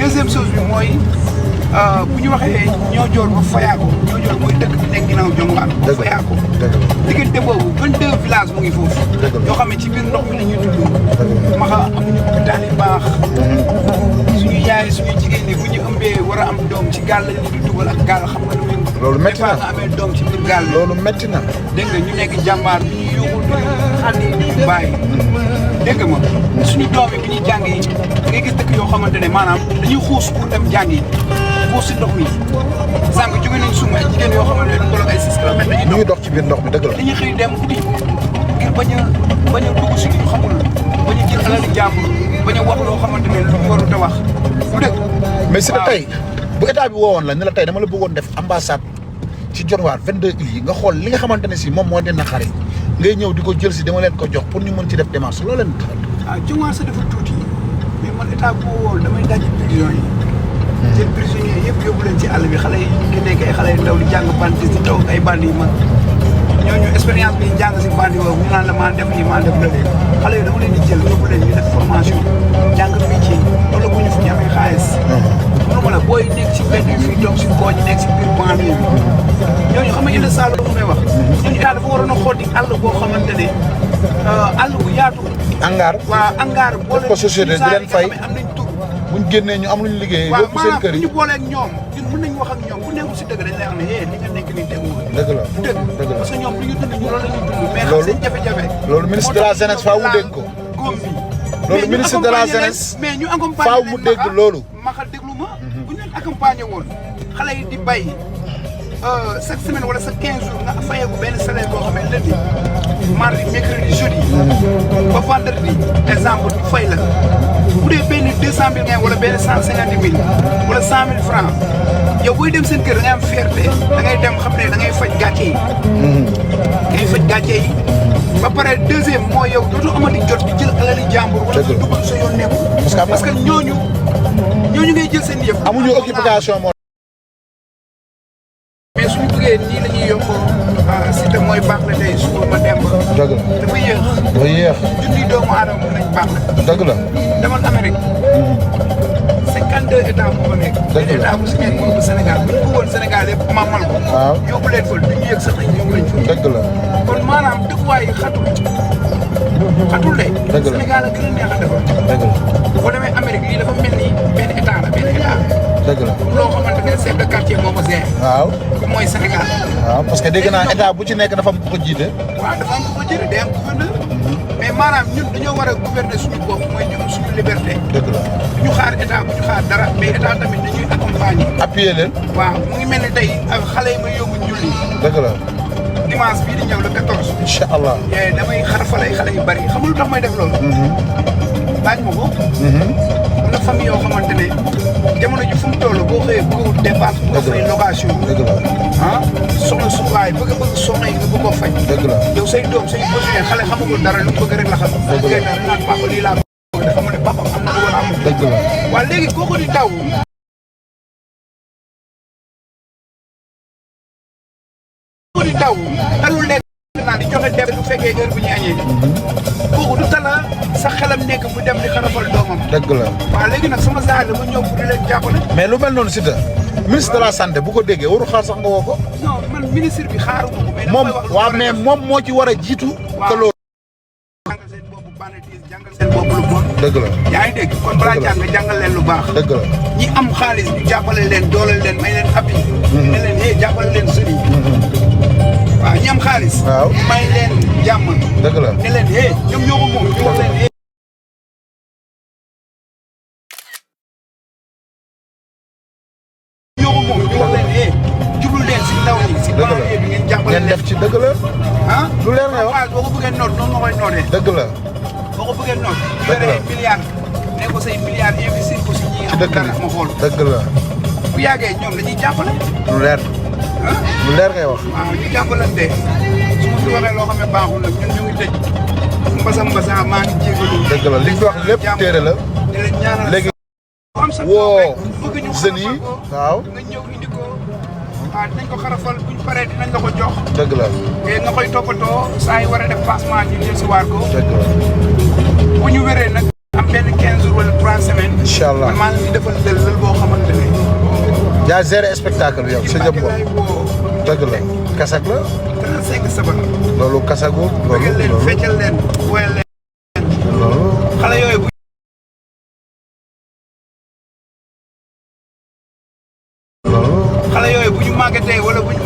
deuxième chose bi mooy bu ñu waxee ñoo joor ba Fayaako ñoo joor mooy dëkk bi nekk ginnaaw Jongaan ba Fayaako diggante boobu 22 villages mu ngi foofu yoo xam ne ci biir ndox mi la ñuy dund maxa amuñu hôpital yu baax suñu yaay suñu jigéen ñi bu ñu ëmbee war a am doom ci gaal la ñu di dugal ak gaal xam nga lu loolu métti na nga amee doom ci biir gaal loolu métti na dégg nga ñu nekk jàmbaar bi ñu yuuxul xale yi di bàyyi dégg nga ma suñu doom yi bu ñuy jàng yi da ngay gis dëkk yoo xamante ne maanaam dañuy xuus pour dem jàng yi xuus si ndox mi sànq jóge nañ suma ay jigéen yoo xamante ne du tolloog ay 6 kilomètres ñu ngi dox ci biir ndox mi dëgg la dañuy xëy dem uti ngir bañ a dugg si ñu xamul bañ a jël alali jàmbur bañ a wax loo xamante ne lu warut a wax du dëgg mais si la tey bu état bi woowoon la ne la tey dama la bëggoon def ambassade ci Dionewar 22 îles yi nga xool li nga xamante ne si moom moo di naqari ngay ñëw di ko jël si dama leen ko jox pour ñu mën ci def démarche loo leen waaw Dionewar sa dafa tuuti mais man état bu woowoon damay daj prison yi jël prisonniers yëpp yóbbu leen ci àll bi xale yi ñu nekk ay xale yu ndaw di jàng bandi di taw ay bandi yi mag ñooñu expérience bi ñu jàng si bandi boobu ñu naan la maa def lii maa def lële xale yi dama leen di jël yóbbu leen ñu def formation jàng métier loolu bu ñu fu ñu amee xaalis mënu ma la booy nekk ci mbedd yi fii toog si kooñ yi nekk si biir banlieue bi ñooñu xam nga Ila Sall lu may wax ñooñu état dafa waroon a xool di àll boo xamante ne àll bu yaatu angaar waa angaar boole ko société di leen fay am nañ tur buñ génnee ñu am luñu liggéey yóbbu seen kër yi ñu booleeg ñoom ñun mën nañ wax ak ñoom bu nekkul si dëgg dañ lay wax ne li nga nekk nii tegu dëgg la dëgg dëgg la parce que ñoom li ñu dund ñu loolu la ñuy dund mais xam seen jafe-jafe loolu ministre de la jeunesse faaw mu dégg ko góom bi loolu ministre de la jeunesse mais ñu accompagner faaw mu dégg loolu maxal déglu ma bu ñu leen accompagner woon xale yi di bay chaque semaine wala chaque 15 jours nga fayeeku benn salaire boo xam ne lundi mardi mercredi jeudi ba vendredi exemple ñu fay la bu dee benn 200 000 ngay wala benn 150 000 wala 100 000 francs yow booy dem seen kër da ngay am fierté da ngay dem xam ne da ngay faj gàcce yi. da ngay faj gàcce yi ba pare deuxième mooy yow dootoo amati jot di jël alali jàmbur. wala nga dugal sa yoon nekku parce que ñooñu ngay jël seen yëf. amuñu occupation moo. mais suñu bëggee nii la ñuy yokkoo Cité mooy baax la tey suba ma dem ba. dëgg la dafa yéex. dafa yéex. junni doomu aadama mën nañ baax la. dëgg la. demal Amérique. 52 états moo fa nekk. dëgg la état bu si nekk moo bu Sénégal bu ñu bëggoon Sénégal yëpp maamal ko. waaw yóbbu leen fa du ñu yëg sax nañ yóbbu leen fa. dëgg la. kon maanaam dëkkuwaay yi xatul de. dëgg la Sénégal a gën a neex a defar. dëgg la. boo demee Amérique lii dafa mel ni benn état la benn état. dëgg la. loo xamante ne chef de quartier moo ko gérer. waaw. comme mooy Sénégal. waaw parce que dégg naa état bu ci nekk dafa am ku ko jiite. waaw dafa am ku ko jëlee day am gouverneur. mais maanaam ñun dañoo war a gouverner suñu bopp mooy ñun suñu liberté. dëgg la. bu ñu xaar état bu ñu xaar dara mais état tamit dañuy accompagner. appuyer leen. waaw mu ngi mel ni tey ak xale yi may yóbbu njulli. dëgg la. dimanche bii di ñëw le 14. incha allah. damay xarfalay xale yu bari xam nga lu tax may def loolu. laaj ma ko. am na famille yoo xamante ne jamono ji fu mu toll boo xëyee bëgg a dépense bu nga fay location. dëgg la. ah soxna suwaay bëgg soxna yi nga bëgg koo fay. dëgg la. yow say doom say besoin xale xamagul dara lu bëgg rek la xam. dëgg la ngay naan papa lii laa bëgg dafa ma ne papa am na lu war a amul. dëgg la. waaw léegi kooku di taw. kooku di taw talul lekk naa di joxe dem du fekkee heure bu ñu añee. kooku du tala sa xelam nekk bu dem di xarafal doomam. dëgg la. waaw léegi nag sama zaar la ma ñëw pour di leen jàppale. mais lu mel noonu Siteu ministre de la santé bu ko déggee waru xaar sax nga woo ko. non man ministre bi xaaruma ko. mais moom waaw mais moom moo ci war a jiitu. que loolu. jàngal seen boobu banditisme jàngal seen boobu lu bon. dëgg la. yaa ngi dégg kon balaa jàng nga jàngal leen lu baax. dëgg la. ñi am xaalis ñu jàppale leen dooleel leen may leen appui. ne leen jàppale leen sëriñ. waaw ñi am xaalis. waaw may leen jàmm. dëgg la. ne leen ñoom ñoo ko moom ñu wax leen jublu leen si ndaw ñi si banlieue bi ngeen jàppale leen def ci dëgg la. ah lu leer nga wax boo ko bëggee noot noonu nga koy nootee. dëgg la. boo ko bëggee noot. dëgg la yore milliards ne ko say milliards investir ko si ñi am dara ma xool. dëgg la. bu yàggee ñoom dañuy jàppale. lu leer. ah lu leer ngay wax. waaw ñu jàppalante su ma fi waxee loo xam ne baaxul nag ñun ñu ngi tëj mbasa maa ngi jégalu. dëgg la li fi wax lépp téere la. di leen ñaanal léegi woo jeunes yi waaw. nga ñëw indi ko waaw dinañ ko xarafal buñ paree dinañ la ko jox. dëgg la. te nga koy toppatoo saa yi war a def passement ñu jël si waar ko. dëgg la. bu ñu wéree nag am benn 15 jours wala 3 semaines. incha allah man maa ngi leen di defal lël boo xamante ne. yaa géré spectacle bi yow sa jëm bopp. dëgg la kasak la. 35 sabar. loolu kasagu. bëggal leen feccal leen woyal leen. xale yooyu bu. xale yooyu bu ñu màggatee wala bu ñu.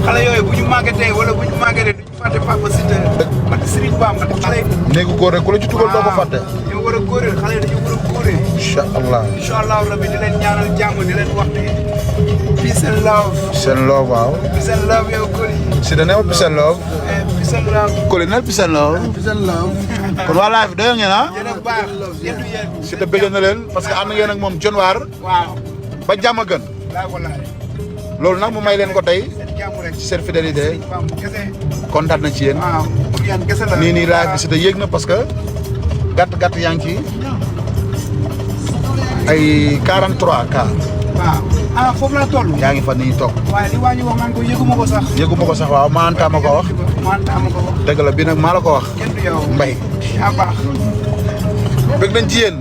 xale yooyu bu ñu màggatee wala bu ñu màggatee duñu fàtte Papa Siteu. ak Serigne Bamba xale yi. néegu góor rek ku la ci dugal doo ko fàtte. ñoo war a góoreel xale yi dañoo war a góoreel. incha allah. incha allah rabbi di leen ñaanal jàmm di leen wax ne. peace and love. peace and love waaw. peace and love yow Coly. si da neew peace and love. peace and love. Coly nel peace and love. peace and love. kon waa live doyo ngeen ah. yéen a baax yéen du yéen. si da bëgg na leen parce que ànd ngeen ak moom Dionewar. waaw. ba jàmm gën. laa walaay. loolu nag mu may leen ko tey. seen jàmm rek. ci seen fidélité. waaw kese. kontaan na ci yéen. waaw pour yan kese la. nii live bi si da yéeg na parce que gàtt yaa ngi ci ay 43 cas. waaw foofu laa toll. yaa ngi fa nii toog. waaye li waa ji wax man ko yëguma ko sax. yëguma ko sax waaw maanta ma ko wax. maanta ma ko wax. dëgg la bii nag maa la ko wax. kenn du yow. Mbaye. yaa baax. bëgg nañ ci yéen.